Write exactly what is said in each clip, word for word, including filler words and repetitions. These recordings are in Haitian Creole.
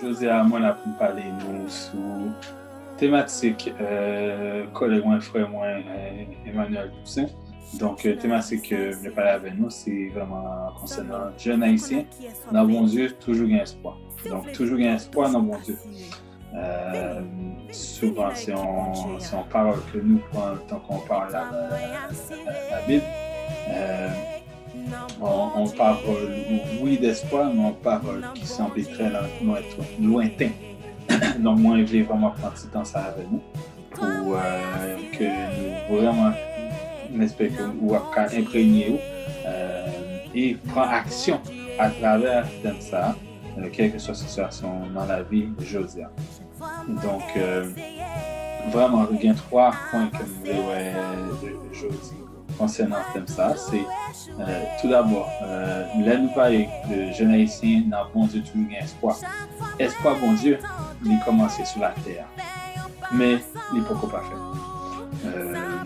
Jodi a, mwen la pou m pale nou sou tematik, euh, kòlèg mwen, frè mwen, euh, Emmanuel Toussaint. Donk, euh, tematik ke m pale avè nou, se vrèman konsènan jèn ayisyen. Nan Bondye, toujou gen espwa. Donk, toujou gen espwa nan Bondye. Euh, souvan, se yon, se yon pawòl ke nou pran tankou yon pawòl la, la, la, la Bib. Euh, yon, yon pawòl, wi, dèspwa, men yon pawòl ki sanble trè lwen, lwenten. Donk, mwen vle vrèman pran ti tan sa avè nou pou, euh, ke nou vrèman, m espere ke w ap ka enprenye w, euh, e pran aksyon atravè tèm sa a, euh, kèlkeswa sitiyasyon nan lavi jodi a. Donk, euh, vrèman, gen twa pwen ke m vle wè, euh, jodi konsènan tèm sa a. Se, euh, toudabò, euh, lè nou pale de jèn ayisyen, nan Bondye toujou gen espwa. Espwa Bondye, li kòmanse sou latè a. Men, li poko pafè. Euh,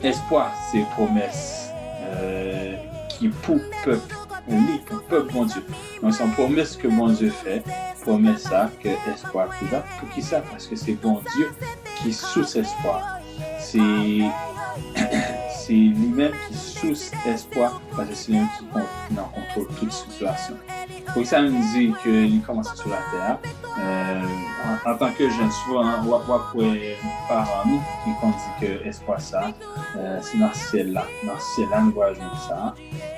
espwa, se pwomès, euh, ki pou pèp li, pou pèp Bondye. Donk, se yon pwomès ke Bondye fè. Pwomès sa, ke espwa toujou la. Poukisa? Paske se Bondye ki sous espwa. Se, se li menm ki sous espwa, paske se li menm ki kon-, nan kontwòl tout sitiyasyon. Poukisa m di ke li kòmanse sou latè a? Euh, an, antanke jèn, souvan, w ap, w ap wè paran nou ki konn di ke espwa sa, euh, se nan syèl la. Nan syèl la, nou va jwenn sa.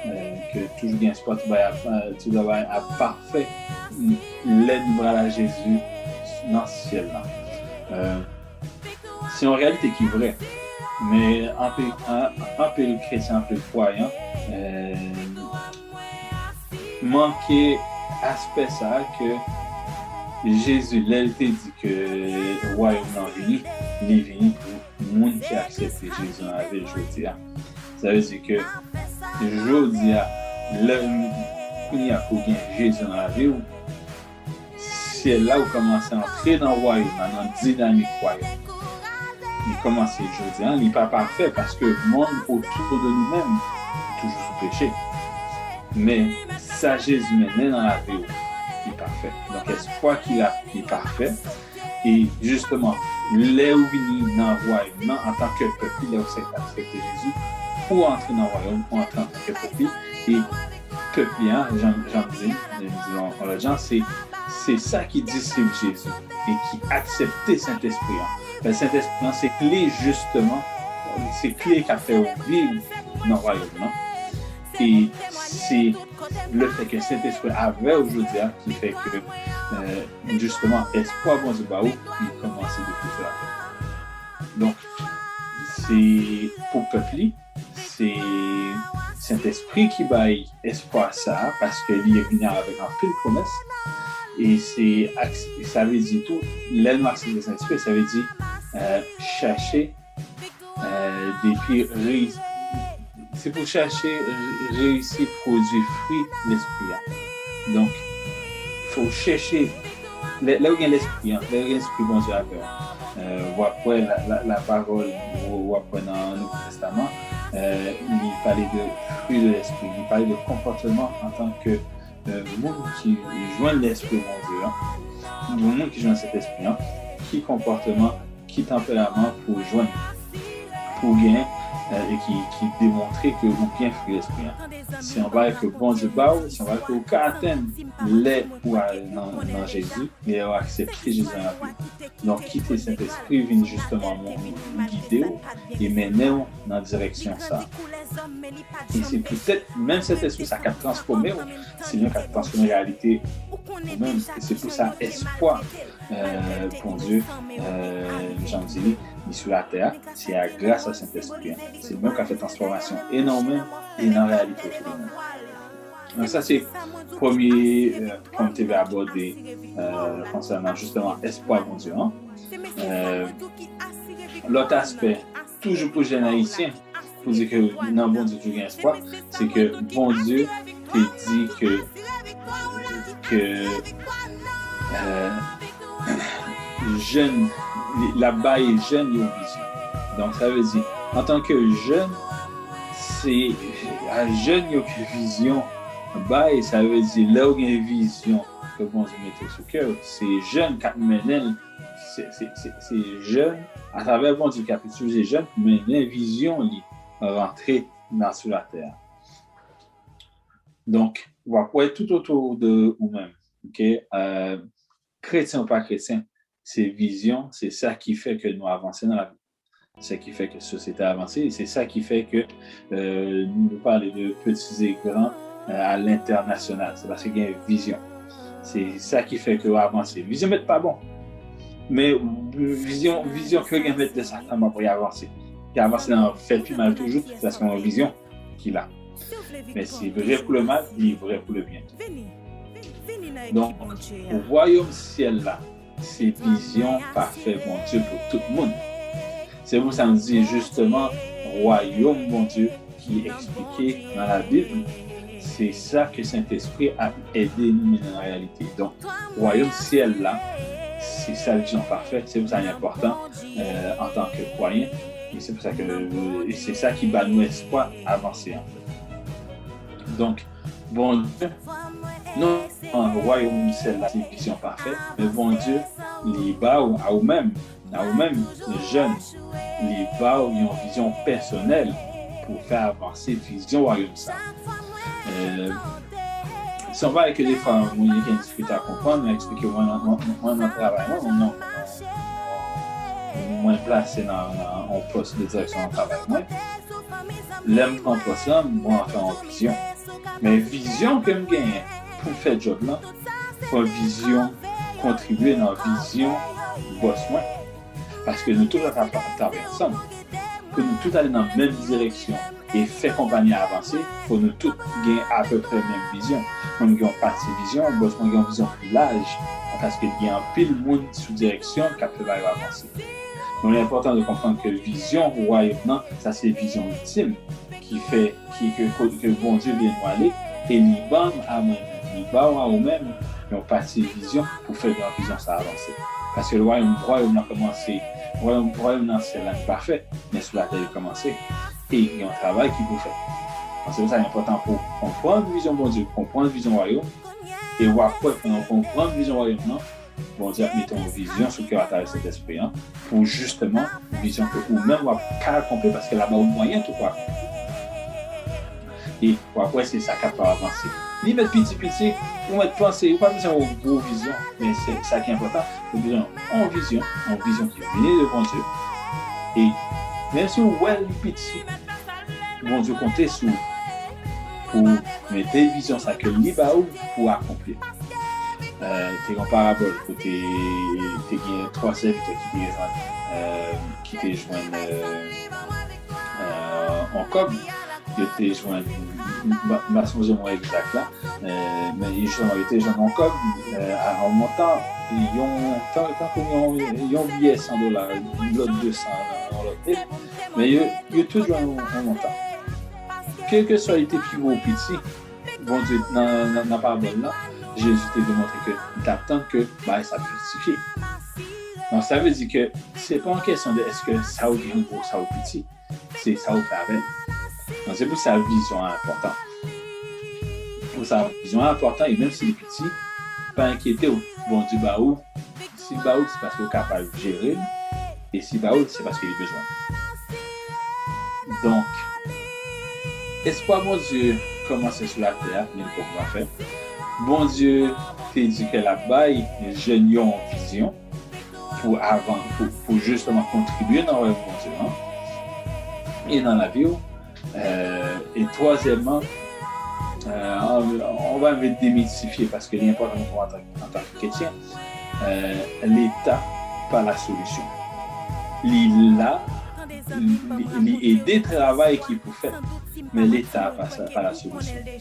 Euh, ke toujou gen espwa, tout bagay ap, euh, tout bagay ap pafè lè nou pral a Jezi nan syèl la. Euh, se yon reyalite ki vrè. Men anpil, an-, anpil kretyen, anpil kwayan, euh, manke aspè sa a ke Jezi, lè l te di ke wayòm nan vini, li vini pou moun ki aksepte Jezi nan lavi l jodi a. Sa vle di ke jodi a, lè kounye a ke w gen Jezi nan lavi w, syèl la, ou kòmanse antre nan wayòm la, nan dinamik wayòm. Li kòmanse jodi a, li pa pafè paske monn otou de nou menm toujou sou peche. Men sa Jezi mennen nan lavi w, li pafè. Donk, espwa ki la, li pafè. E jisteman, lè ou vini nan wayòm nan antanke pèp li, lè ou aksepte Jezi, ou antre nan wayòm, ou antre antanke pèp li, e pèp li an, jan, jan m di, jan m di yon, yon lòt jan, se, se sa ki disip Jezi e ki aksepte Sentespri an. Paske Sentespri an, se kle jisteman, se kle k ap fè w viv nan wayòm nan. E se lefètke Sentespri avè w jodi a ki fè ke, euh, jisteman, espwa Bondye ba ou, li kòmanse depi sou latè. Donk, se pou pèp li, se Sentespri ki bay espwa sa a, paske li vini avèk anpil pwomès. E se, sa vle di tou, lè nou aksepte Sentespri, sa vle di, euh, chache, euh, depi reyisi, se pou chache reyisi pwodui fwi Lespri a. Donk, fò w chèche, lè, lè w gen Lespri an, lè w gen Lespri Bondye avè w, euh, w ap wè la, la, lapawòl, w, w ap wè nan Nouvo Testaman, euh, li pale de fwi de Lespri, li pale de konpòteman antanke, euh, moun ki jwenn Lespri Bondye an, yon moun ki jwenn Sentespri an, ki konpòteman, ki tanperaman pou w jwenn, pou w gen, euh, e ki, ki demontre ke ou gen fwi Lespri an. Se yon bagay ke Bondye ba w, se yon bagay ke ou ka atenn lè ou al nan, nan Jezi, lè ou aksepte Jezi nan lavi w. Donk, kite Sentespri vin jisteman mon-, gide w e mennen w nan direksyon sa a. E se poutèt menm Sentespri sa k ap transfòme w, se li k ap transfòme reyalite ou menm. E se pou sa, espwa, euh, Bondye, euh, jan m di li, li sou latè a, se a gras a Sentespri an. Se li menm k ap fè transfòmasyon e nan ou menm, e nan reyalite w tou menm. Donk, sa se premye, euh, pwen m te vle abòde, euh, konsènan jisteman espwa Bondye an. Euh, lòt aspè, toujou pou jèn ayisyen, pou di ke nan Bondye toujou gen espwa, se ke Bondye te di ke, ke, euh, jèn, l ap bay jèn yo vizyon. Donk, sa vle di, antanke jèn, se a jèn yo ke vizyon bay, sa vle di, lè w gen vizyon, ke Bondye mete sou kè w. Se jèn k ap mennen l, se, se, se, se jèn, atravè Bondye k ap itilize jèn pou mennen vizyon li rantre nan sou latè a. Donk, w ap wè tout otou de ou menm, ok? Euh, kretyen ou pa kretyen, se vizyon, se sa ki fè ke nou avanse nan lavi. Se sa ki fè ke sosyete a avanse, e se sa ki fè ke, euh, nou pale de petits et grands, euh, à l'international. Se paske gen vizyon. Se sa ki fè ke yo avanse. Vizyon mèt pa bon. Men vizyon, vizyon ke gen mèt de Satan, pa pou y avanse. Y avanse nan fè pi mal toujou, se paske yon vizyon ki la. Men se vre pou le mal, li vre pou le byen. Donk, wayòm syèl la, se vizyon pafè Bondye pou tout moun. Se pou sa m di jisteman, wayòm Bondye ki eksplike nan Labib, se sa ke Sentespri ap ede nou mennen an reyalite. Donk, wayòm syèl la, se sa vizyon pafè, se pou sa li enpòtan, euh, antanke kwayan, e se pou sa ke, e se sa ki ba nou espwa avanse, anfèt. Donk, Bondye, non sèlman wayòm syèl la se vizyon pafè, men Bondye, li ba ou, a ou menm, a ou menm, jèn, li ba ou yon vizyon pèsonèl pou fè avanse vizyon wayòm sa. Euh, se yon bagay ke defwa mwen gen difikilte a konprann, mwen eksplike mwen nan, mwen, mwen nan travay mwen, mwen, mwen plase nan, nan yon pòs de direksyon nan travay mwen. Lè m pran pòs la, m pran fè yon vizyon. Men vizyon ke m genyen pou m fè djòb lan, pran vizyon, kontribye nan vizyon bòs mwen. Paske nou tout ap travay ansanm. Pou nou tout ale nan menm direksyon e fè konpayi a avanse, fò nou tout gen apeprè menm vizyon. Mwen, m gen yon pati vizyon, bòs mwen gen yon vizyon pi laj, paske gen anpil moun sou direksyon k ap fè bagay yo avanse. Men li enpòtan de konprann ke vizyon pou wayòm nan, sa se vizyon iltim ki fè, ki, ke, ke, ke Bondye vle nou ale, e li ban nou a mwen menm, li ba w a ou menm yon pati vizyon pou fè gran vizyon sa avanse. Paske wayòm, wayòm nan kòmanse, wayòm, wayòm nan syèl la li pafè, men sou latè li kòmanse. E gen yon travay ki pou fèt. Se pou sa li enpòtan pou konprann vizyon Bondye, konprann vizyon wayòm, e w ap wè, pandan w konprann vizyon wayòm nan, Bondye ap mete yon vizyon sou kè w atravè Sentespri an, pou jisteman, vizyon ke ou menm w ap ka akonpli, paske l ap ba w mwayen tou pou akonpli. E w ap wè se sa k ap fè w avanse. Li mèt piti piti, ou mèt panse, ou pa bezwen yon gwo vizyon, men se sa ki enpòtan, ou bezwen yon vizyon, yon vizyon ki vini de Bondye. E menm si w wè li piti, Bondye konte sou ou pou mete vizyon sa ke li ba ou pou akonpli. Euh, te gen yon parabòl kote te gen twa sèvitè ki te jwenn, euh, ki te jwenn, euh, euh, yon kòb. Yo te jwenn, m pa, m pa sonje mwa egzak la, euh, men jisteman, yo te jwenn yon kòb, euh, a yon montan, yon, tan, tankou yon, yon biyè san dola, lòt de san, yon lòt. Men yo, yo tout jwenn yon, yon montan. Kèlkeswa li te pi wo ou piti, Bondye, nan, nan, nan parabòl la, Jezi te demontre ke li t ap tann ke bagay sa fructifye. Donk, sa vle di ke se pa yon kesyon de èske sa ou gen gwo, sa ou piti, se sa ou fè avè l. Donk, se pou sa vizyon an enpòtan. Pou sa, vizyon an enpòtan, e menm si li piti, pa enkyete w, Bondye ba ou, si l ba ou, se paske ou kapab jere l, e si l ba ou, se paske li bezwen. Donk, espwa Bondye kòmanse sou latè a, men li poko pafè. Bondye te di ke l ap bay jèn yo yon vizyon pou avan, pou, pou jisteman kontribye nan wayòm Bondye an e nan lavi w. Euh, e twazyèmman, euh, on, on va vle demitifye paske li enpòtan pou antan, antan ke kretyen. Euh, Leta pa la solisyon. Li la, li, li ede travay ki pou fèt, men Leta pa sa, pa la solisyon.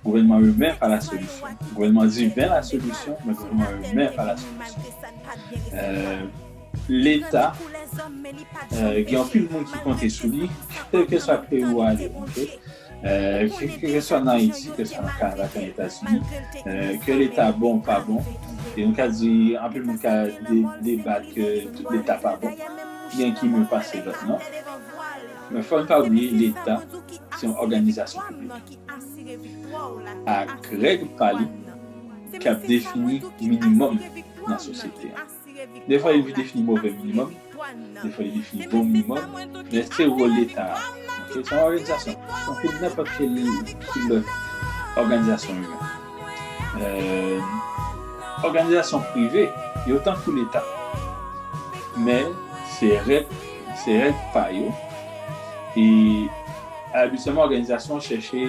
Gouvènman imen pa la solisyon. Gouvènman diven la solisyon, men gouvènman imen pa la solisyon. Euh, Leta, euh, gen anpil moun ki konte sou li, kèlkeswa peyi ou ale, ok? Euh, ke, ke, ke swa nan Ayiti, ke swa nan Kanada, ke Etazini, euh, ke Leta bon ou pa bon, e nou ka di, anpil moun ka de, debat ke tout Leta pa bon. Gen ki mye pase lòt, non? Men fò n pa bliye, Leta, se yon òganizasyon piblik. Ak règ pa li, ki ap defini minimòm nan sosyete a. Defwa li defini move minimòm, defwa li defini bon minimòm, men se wòl Leta a. Ok, se yon òganizasyon, tankou nenpòt ki, ki lòt òganizasyon imen. Euh, òganizasyon prive, yo tankou Leta, men se règ, se règ pa yo. E abityèlman, òganizasyon chèche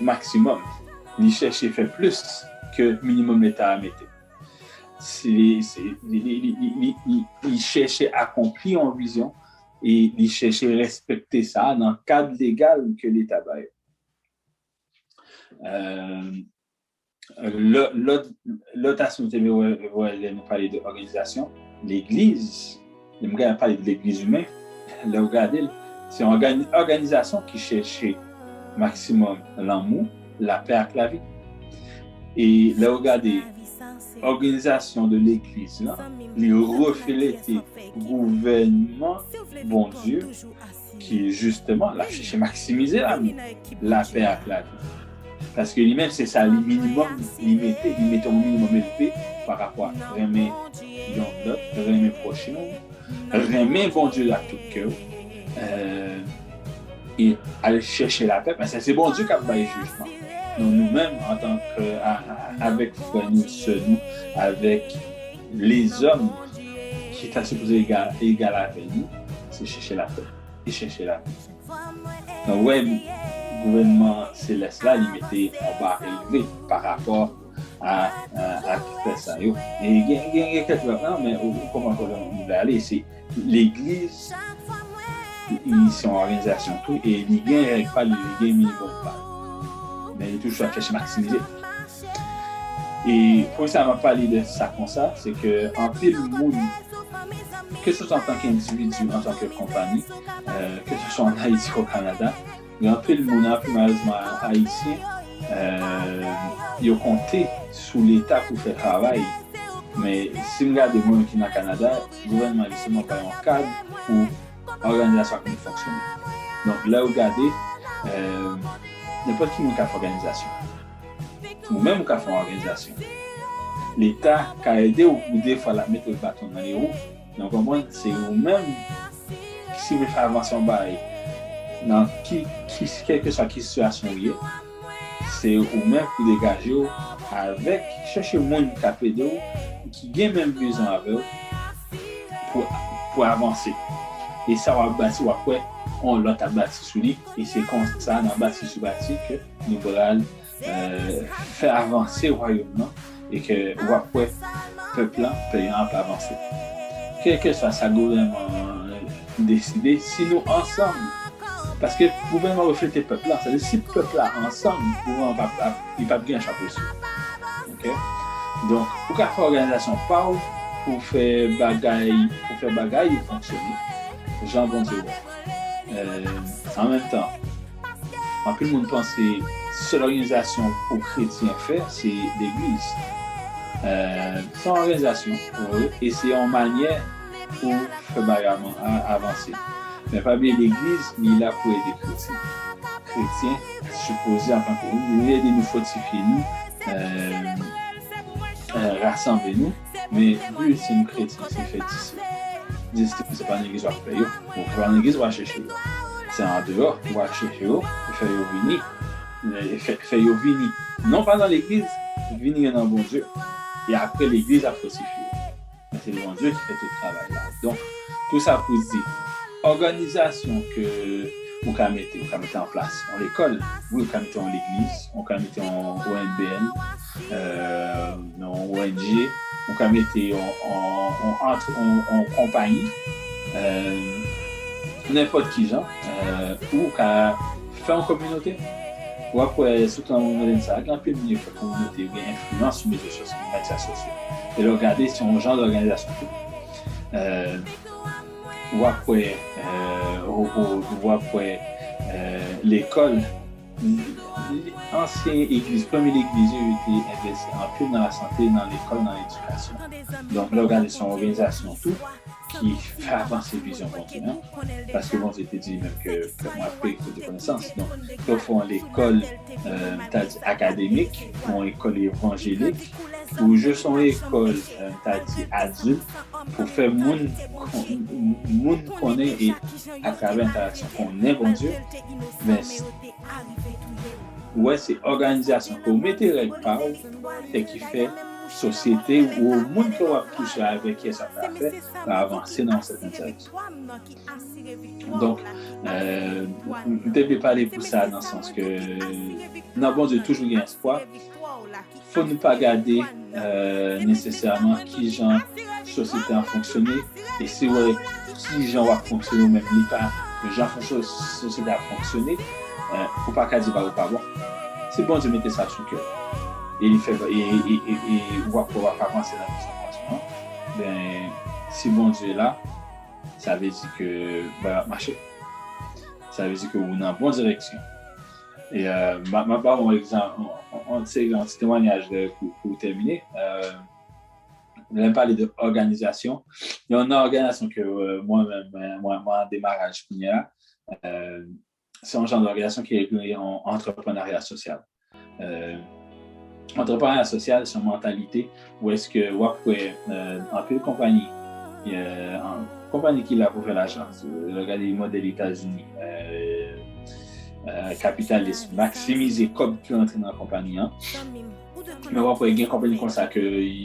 maksimòm. Li chèche fè plis ke minimòm Leta a mete. Si li, si, li, li, li, li, li, li, li chèche akonpli yon vizyon e li chèche respekte sa nan kad legal ke Leta ba yo. Euh, lò- lòt, lòt aspè nou te vle wè, wè lè nou pale de òganizasyon, legliz, lè m gade pale de legliz imen, lè w gade l, se yon ògani- òganizasyon ki chèche maksimòm lanmou, lapè ak lavi. E lè w gade òganizasyon de legliz la, li reflete gouvènman Bondye ki jisteman l ap chèche maksimize lanmou, lapè ak lavi. Paske li menm se sa li minimòm li mete, li mete yon minimòm elve pa rapò ak renmen yon lòt, renmen pwochen w, renmen Bondye ak tout kè w, euh, e al chèche lapè, paske se Bondye k ap bay jijman. Donk nou menm, antanke, a- a- avèk frè nou, sè nou, avèk lezòm ki ta sipoze egal, egal avè nou, se chèche lapè e chèche lapè. Donk, wè, gouvènman selès la, li mete yon ba elve pa rapò a, a, a kritè sa yo. E gen, gen, gen kèk lòt, non, men ou, ou konprann kote m vle ale. Se legliz, li, li se yon òganizasyon tou, e li gen règ pa li, li gen minimòm pa li. Men li toujou ap chèche maksimize. E poukisa m ap pale de sa konsa, se ke anpil moun, ke se swa antanke endividi, antanke konpayi, euh, ke se swa an Ayiti, o Kanada, gen anpil moun, anpil malerezman ayisyen, euh, yo konte sou Leta pou fè travay. Men si m gade mwen ki nan Kanada, gouvènman jisteman bay yon kad pou òganizasyon ap fonksyone. Donk, lè w gade, euh, nenpòt ki moun ka fè òganizasyon. Ou menm ou ka fè yon òganizasyon. Leta ka ede w pou defwa l ap mete baton nan lè w. Donk, w konprann, se ou menm ki si w vle fè avanse yon bagay nan ki, ki, kèlkeswa ki sitiyasyon w ye, se ou menm pou degaje w avèk, chèche moun k ap ede w, ki gen menm vizyon avè w pou, pou avanse. E sa w ap bati, w ap wè yon lòt ap bati sou li. E se konsa, nan bati sou bati, ke nou pral, euh, fè avanse wayòm nan e ke w ap wè pèp lan, peyi an ap avanse. Kèlkeswa sa gouvènman an deside, si nou ansanm, paske gouvènman reflete pèp la, sa vle di si pèp la ansanm, gouvènman p ap, p ap, li p ap gen chapo sou. Ok? Donk, ou ka fè òganizasyon pa w pou fè bagay, pou fè bagay yo fonksyone jan Bondye vle. Euh, an menm tan, anpil moun panse sèl òganizasyon pou kretyen fè, se legliz. Euh, se yon òganizasyon, wi, e se yon manyè pou fè bagay avan- a- avanse. Men pa bliye legliz, li la pou ede kretyen. Kretyen sipoze antanke, li ede nou fòtifye nou, euh, euh, rasanble nou, men bi ultim kretyen, se fè disip. Disip, se pa nan legliz w ap fè yo. Ou fè pa nan legliz, w al chèche yo. Se andeyò, w al chèche yo, fè yo vini. Fè, fè yo vini. Non pa nan legliz, vini yo nan Bondye. E apre, legliz ap fòtifye yo. Men se Bondye ki fè tout travay la. Donk, tou sa pou di, òganizasyon ke ou ka mete, ou ka mete an plas yon lekòl, wi, ou ka mete yon legliz, ou ka mete yon O N B N, euh, yon O N G, ou ka mete yon, yon, yon antre-, yon, yon konpayi, euh, nenpòt ki jan, euh, ou ka fè yon kominote. W ap wè, sitou nan moman sa, gen anpil moun yo fè kominote, yo gen enfliyans sou medya sosyo, medya sosyo. E lè w gade, se yon jan dòganizasyon tou. Euh, w ap wè, euh, w, w, w ap wè, euh, lekòl, Ansyen legliz, premye legliz yo, yo te envesti anpil nan lasante, nan lekòl, nan ledikasyon. Donk, lè w gade, se yon òganizasyon tou ki fè avanse vizyon Bondye an. Paske Bondye te di menm ke pèp mwen ap peri faute de connaissance. Donk, ke w fè yon lekòl, euh, ta di akademik, yon lekòl evanjelik, ou jis yon lekòl, euh, ta di adilt, pou fè moun kon- moun konnen e atravè entèraksyon konnen Bondye, men ou wè se òganizasyon ke w mete règ pa w e ki fè sosyete ou moun ke w ap touche avèk kiyès w ap fè avanse nan yon sèten direksyon. Donk, euh, m te vle pale pou sa nan sans ke nan Bondye toujou gen espwa. Fò nou pa gade, euh, nesesèman kijan sosyete an fonksyone, e si w wè kijan w ap fonksyone ou menm, li pa jan fon- so- sosyete ap fonksyone, euh, ou pa ka di bagay ou pa bon. Si Bondye mete sa sou kè w, e li fè e, e, e, e, e w ap, w ap avanse nan vizyon Bondye an, ben, si Bondye la, sa vle di ke bagay ap mache. Sa vle di ke ou nan bon direksyon. E, euh, m a, m a ba w yon egzanp, yon, yon, yon ti egzanp, yon ti temwayaj de, pou, pou tèmine. Euh, lè m pale de òganizasyon, yon nan òganizasyon ke, euh, mwen menm, mwen, mwen, mwen an demaraj kounye a, euh, se yon jan de òganizasyon ki rele yon antreprenarya sosyal. Euh, antreprenarya sosyal, se yon mantalite ou èske w ap wè, euh, anpil konpayi, euh, an- konpayi ki la pou fè lajan. Lè w gade modèl Etazini, euh, euh, kapitalis, maksimize kòb ki rantre nan konpayi an. Men w ap wè gen konpayi konsa ke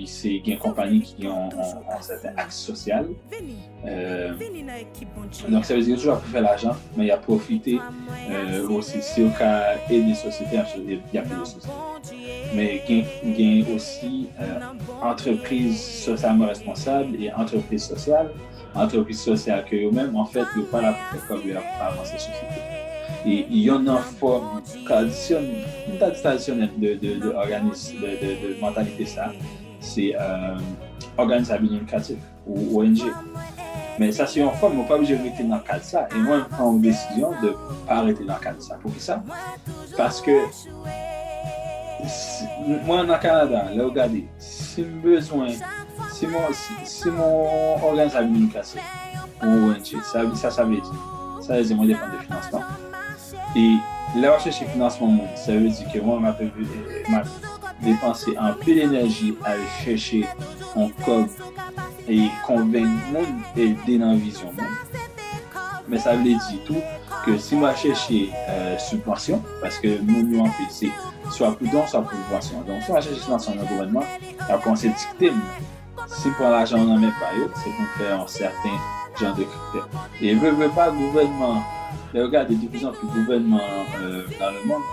se gen konpayi ki gen yon, yon, yon sèten aks sosyal. Euh, donk, sa vle di yo toujou ap fè lajan, men y ap pwofite, euh, osi. Si yo ka ede sosyete, y ap ede sosyete. Men gen, gen osi, euh, antrepriz sosyaman responsab e antrepriz sosyal. Antrepriz sosyal ke yo menm, anfèt, yo pa la pou fè kòb, yo ap avanse sosyete. E yonn nan fòm tradisyonèl, m ta di tradisyonèl de, de, de òganis, de, de, de mantalite sa, se, euh, òganis a bi non likratif ou O N G. Men sa se yon fòm, ou pa oblije rete nan kad sa. E mwen, m pran yon desizyon de pa rete nan kad sa. Poukisa? Paske si- mwen nan Kanada, lè w gade, si m bezwen, si mon, si, si mon òganis a bi non likratif, yon O N G, sa, sa, sa vle di, sa vle di mwen depann de finansman. E lè w ap chèche finansman moun, sa vle di ke mwen, m ap, m ap depanse anpil enèji al chèche yon kòb e konvenk moun, ede nan vizyon moun. Men sa vle di tou ke si m al chèche, euh, sibvansyon, paske moun yo anpil se swa pou don, swa pou sibvansyon. Donk, si m al chèche sibvansyon nan gouvènman, y ap kòmanse dikte m. Si m pran lajan nan men pa yo, se pou m fè yon sèten jan de kritè. E vle, vle pa, gouvènman, lè yo gade de plus en plus gouvènman, euh, nan lemonn,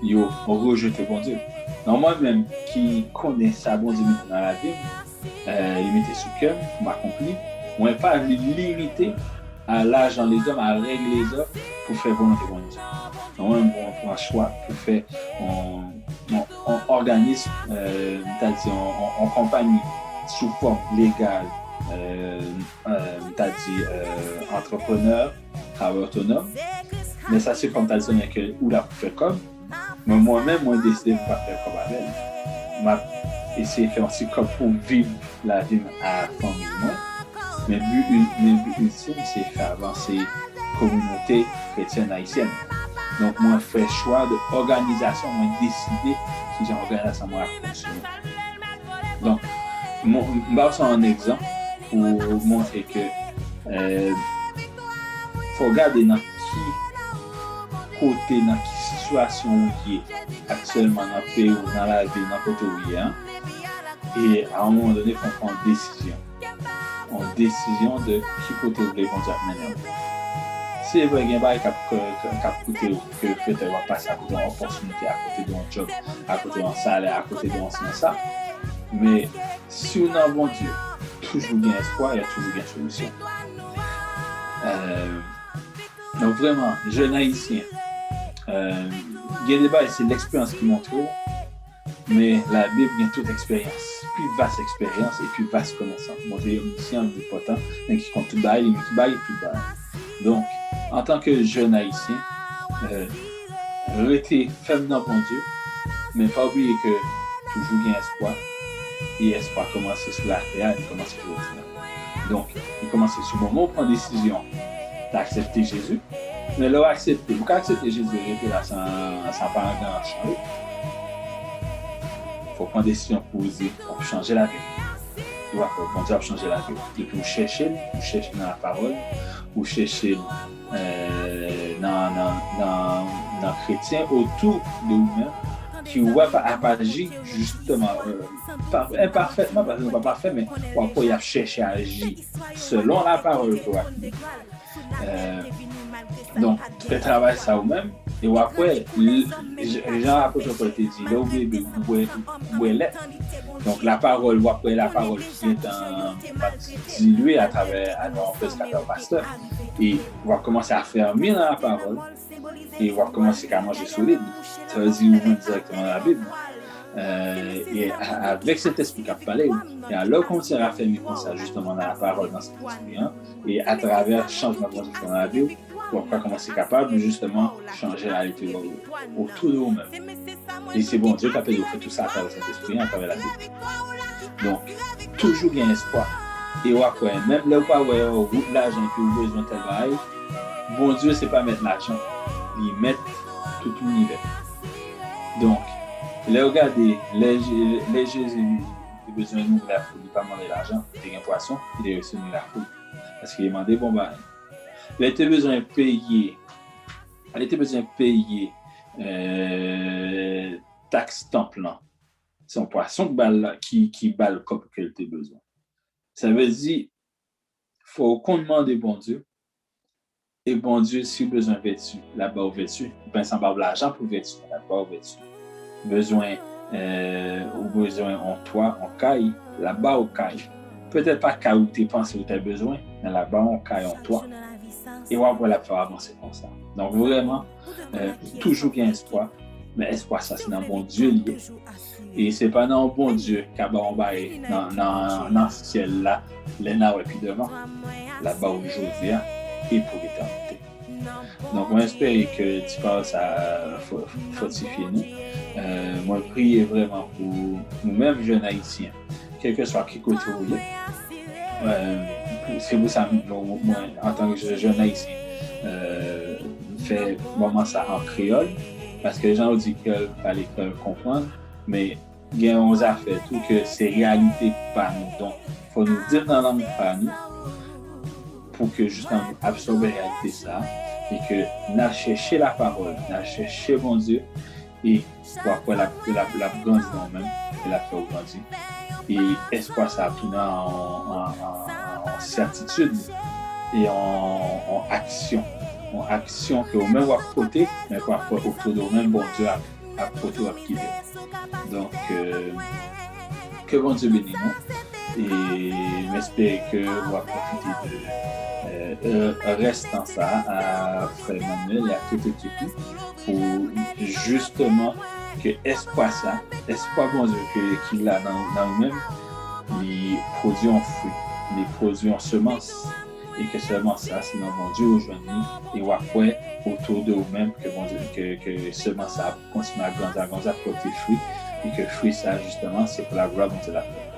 yo rejete Bondye. Donk, mwen menm ki konnen sa Bondye mete nan lavi m, euh, li mete sou kè m pou m akonpli, mwen pa vle limite a lajan lezòm, a règ lezòm pou fè volonte Bondye. Donk, mwen, mwen pran chwa pou fè yon, yon, yon òganis, euh, m ta di, yon, yon, yon konpayi sou fòm legal, euh, euh, m ta di, euh, antreprenè, travayè otonòm. Men sa se fòm tradisyonèl ke ou la pou fè kòb. Men mwen menm, mwen deside m pa fè kòb avè l. M ap eseye fè yon ti kòb pou viv lavi m a fanmi mwen. Men bi, men bi iltim, se fè avanse kominote kretyèn ayisyèn. Donk, mwen fè chwa de òganizasyon, mwen deside kijan òganizasyon mwen ap fonksyone. Donk, m ba w sa an egzanp pou montre ke, euh, fò w gade nan ki kote, nan ki sitiyasyon ou ye aktyèlman nan peyi w, nan lavi, nan kote w ye a. E a yon moman done, fò w pran yon desizyon. Yon desizyon de ki kote w vle Bondye ap mennen w. Se vre, gen bagay k ap, k, k, k ap koute w, ke petèt w ap pase akote yon opòtinite, akote de yon djòb, akote yon salè, akote de yon sa, sa. Men si w nan Bondye, toujou gen espwa, y a toujou gen solisyon. Euh, donk, vrèman, jèn ayisyen, euh, gen de bagay, se leksperyans ki montre w, men Labib gen tout eksperyans, pi vas eksperyans e pi vas konesans. Bondye omnisyan, omnipotan, men ki konn tout bagay, li menm ki bay tout bagay. Donk, antanke jèn ayisyen, euh, Rete fèm nan Bondye, men pa bliye ke toujou gen espwa, e espwa kòmanse sou latè a, li kòmanse jodi a. Donk, li kòmanse sou moman ou pran desizyon pou aksepte Jezi. Men lè w aksepte, ou ka aksepte Jezi, rete la san, san pa gen anyen chanje. Fò w pran desizyon pou w di, w ap chanje lavi w. Ou ap wè Bondye ap chanje lavi w. Depi ou chèche l, ou chèche nan lapawòl, ou chèche l, euh, nan, nan, nan, nan kretyen otou de ou menm, ki wè pa, ap aji, jisteman, euh, pa, enpafètman, paske nou pa pafè, men w ap wè y ap chèche aji selon lapawòl ke w ap li. Euh, donk, fè travay sa ou menm, e w ap wè, l-, j-, jan apot Pòl te di, lè w bebe, ou bwè, ou bwè lèt. Donk, lapawòl, w ap wè lapawòl ki gentan ap dilwe atravè, atravè yon prèdikatè, pastè. E w ap kòmanse afèmi nan lapawòl, e w ap kòmanse ka manje solid. Sa vle di, ou jwenn dirèkteman nan Labib. Euh, e a-, avèk Sentespri k ap pale w. E alò w kòmanse afèmi konsa, jisteman, nan lapawòl, nan Sentespri an, e atravè chanjman Bondye fè nan lavi w, w ap ka kòmanse kapab, jisteman, chanje reyalite yo otou de ou menm. E se Bondye k ap ede w fè tout sa atravè Sentespri an, atravè Labib. Donk, toujou gen espwa. E w ap wè, menm lè w pa wè wout lajan epi w bezwen tèl bagay, Bondye se pa mèt lajan. Li mèt tout linivè. Donk, lè w gade, lè Je-, lè Jezi te bezwen nouri lafoul, li pa mande lajan, li te gen pwason, li te resi nouri lafoul. Paske li mande bon bagay. Lè te bezwen peye, lè te bezwen peye, euh, taks tanp lan, se yon pwason k ba l la, ki, ki ba l kòb ke l te bezwen. Sa vle di, fò w konn mande Bondye, e Bondye, si w bezwen vèti, l ap ba w vèti. Ou pa bezwen ba w lajan pou vèti, l ap ba w vèti. Bezwen, euh, ou bezwen yon twa, yon kay, l ap ba w kay. Petèt pa kay ou te panse ou te bezwen, men l ap ba w yon kay, yon twa. E w ap wè l ap fè w avanse konsa. Donk, vrèman, euh, toujou gen espwa, men espwa sa, se nan Bondye li ye. E se pa nan yon Bondye k ap ba w yon bagay nan, nan, nan syèl la, lè n a wè pi devan. L ap ba w jodi a e pou letènite. Donk, mwen espere ke ti pawòl sa a fò-, fòtifye nou. Euh, mwen priye vrèman pou nou menm jèn ayisyen, kèlkeswa ki kote ou ye. Euh, se pou sa mwen, mwen, antanke jèn ayisyen, euh, fè moman sa an kreyòl, paske jan yo di kreyòl pale, kreyòl konprann, men gen yon zafè tou ke se reyalite pa nou. Donk, fò nou di l nan lang pa nou pou ke jisteman nou absòbe reyalite sa a e ke n al chèche lapawòl, n al chèche Bondye e w ap wè l ap, l ap, l ap grandi nan w menm e l ap fè w grandi. E espwa sa ap tounen an, an, an, an sètitid e an, an aksyon. Yon aksyon ke ou menm w ap pote, men w ap wè otou de ou menm Bondye ap ap pote w ap kite. Donk, euh, ke Bondye beni nou. E m espere ke w ap pwofite de, euh, euh, rès tan sa a, frè Manuel e ak tout ekip li, pou jisteman ke espwa sa, espwa Bondye ke, ki la nan, nan ou menm, li pwodui yon fwi, li pwodui yon semans. E ke semans sa, se nan Bondye ou jwenn li, e w ap wè otou de ou menm ke Bondye, ke, ke semans sa ap kontinye ap grandi, ap grandi, ap pote fwi, e ke fwi sa, jisteman, se pou laglwa Bondye l ap fè.